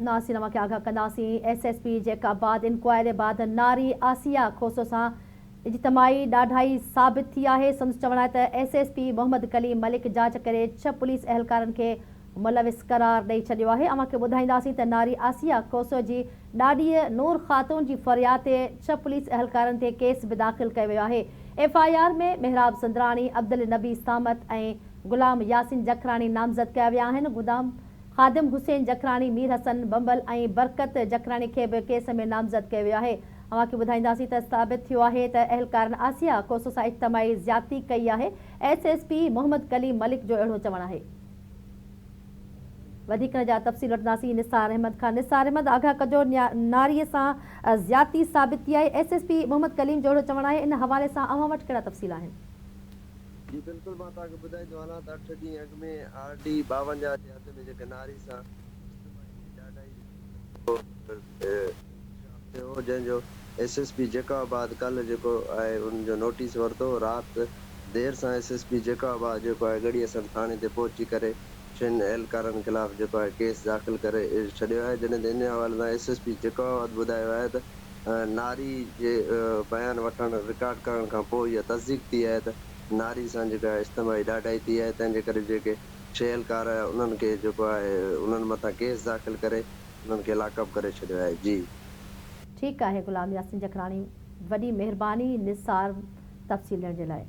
ناصر اوهان کي آگاهه ڪنداسين S S P Jacobabad inquiry بعد ناري آسيه کوسو سان اجتماعي ڏاڍائي ثابت ٿي آهي. سندس چوڻ آهي ته S S P Muhammad Kaleem Malik جاچ ڪري ڇهه پوليس اهلڪارن کي ملوث قرار ڏئي ڇڏيو آهي. اوهان کي ٻڌائينداسين ته ناري آسيه کوسو جي ڏاڏيء نور خاتون جي فرياد تي ڇهه پوليس اهلڪارن تي ڪيس به داخل ڪيو ويو آهي. ايف I R ۾ محراب سندراڻي، عبدالنبي سامت ۽ غلام ياسين جکراڻي نامزد ڪيا ويا آهن. گدام خادم حسين جکراڻي، مير حسن بنبل ۽ برڪت جکراڻي کي به ڪيس ۾ نامزد ڪيو ويو آهي. اوهان کي ٻڌائينداسين ته ثابت ٿيو آهي ته اهلڪارن آسيا کوسو سان اجتماعي زيادتي ڪئي آهي، S S P Muhammad Kaleem Malik جو اهڙو چوڻ آهي. وڌيڪ ان جا تفصيل وٺنداسين نثار احمد کان. نثار احمد آگاهه ڪجو ناري سان زيادتي ثابت ٿي آهي، S S P Muhammad Kaleem جو اهڙو چوڻ آهي، ان حوالي سان اوهان وٽ ڪهڙا تفصيل آهن؟ جي بلڪل مان توهان کي ٻڌائيندو هلان ته اٺ ڏينهن اڳ ۾ آر ڊي 52 جي حد ۾ جيڪي ناري سان اجتماعي ڏاڍائي جو انڪشاف ٿيو هو جنهن جو ايس ايس پي جيڪب آباد ڪالهه جيڪو آهي ان جو نوٽيس ورتو رات دير سان ايس ايس پي جيڪب آباد جيڪو آهي ڳڙهي حسن ٿاڻي تي پهچي ڪري ڇهن اهلڪارن خلاف جيڪو آهي ڪيس داخل ڪري ڇڏيو آهي جڏهن ته ان حوالي سان ايس ايس پي جيڪب آباد ٻڌايو آهي ته ناري جي بيان وٺڻ رڪارڊ ڪرڻ کان پوء اها تصديق ٿي آهي ته ناري سان جيڪا اجتماعي ڏاڍائي ٿي آهي تنهن جي ڪري جيڪي ڇهه اهلڪار آهي انهن کي جيڪو آهي انهن مٿان ڪيس داخل ڪري انهن کي لاڪ اپ ڪري ڇڏيو آهي جي. ٺيڪ آهي غلام ياسين جکراڻي وڏي مهرباني نثار تفصيل ڏيڻ جي لاء.